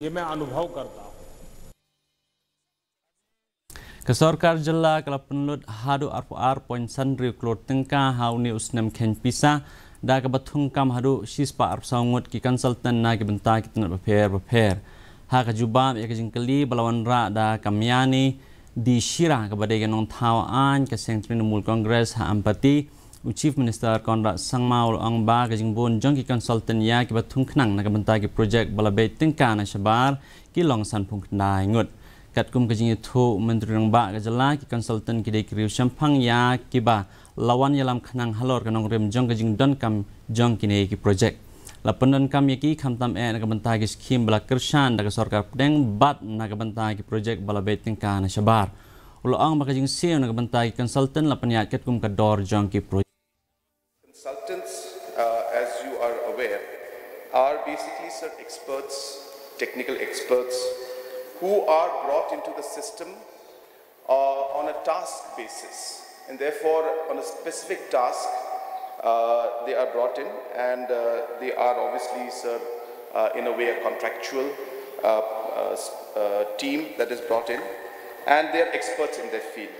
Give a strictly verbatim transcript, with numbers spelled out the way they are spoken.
ये मैं अनुभव करता हूँ। Ka sorkar jylla ka la pynlut haduh arphew ar point san hynriew klur tyngka ha une u snem kheiñ pisa da kaba thung kam haduh shispah arphew saw ngut ki consultant na ki bynta ki tnat bapher bapher. Ha ka jubab ïa ka jingkylli ba la wanrah da ka Miani D Shira kaba dei ka nongthaw aiñ ka seng Trinamool Congress ha Ampati, u Chief Minister Conrad Sangma u la ong ba ka jingbun jong ki consultant ïa kiba thung khnang na ka bynta ki projek ba la beit tyngka na shabar ki long sanphew khyndai ngut. Katkum ka jingïathuh u Myntri Rangbah ka jylla, ki consultant ki dei ki riew shemphang ïa kiba la wan ïalam khnang halor ka nongrim jong ka jingdonkam jong kine ki projek. La pyndonkam ïa ki khamtam eh na ka bynta ki skhim ba la kyrshan da ka sorkar pdeng bad na ka bynta ki projek ba la beit tyngka na shabar. U la ong ba ka jingsiew na ka bynta ki consultant la pynïaid katkum ka dor jong ki projek. Consultants, uh, as you are aware, are basically, sir, experts, technical experts, who are brought into the system uh, on a task basis. And therefore, on a specific task, uh, they are brought in, and uh, they are obviously, sir, uh, in a way, a contractual uh, uh, s- uh, team that is brought in, and they are experts in their field.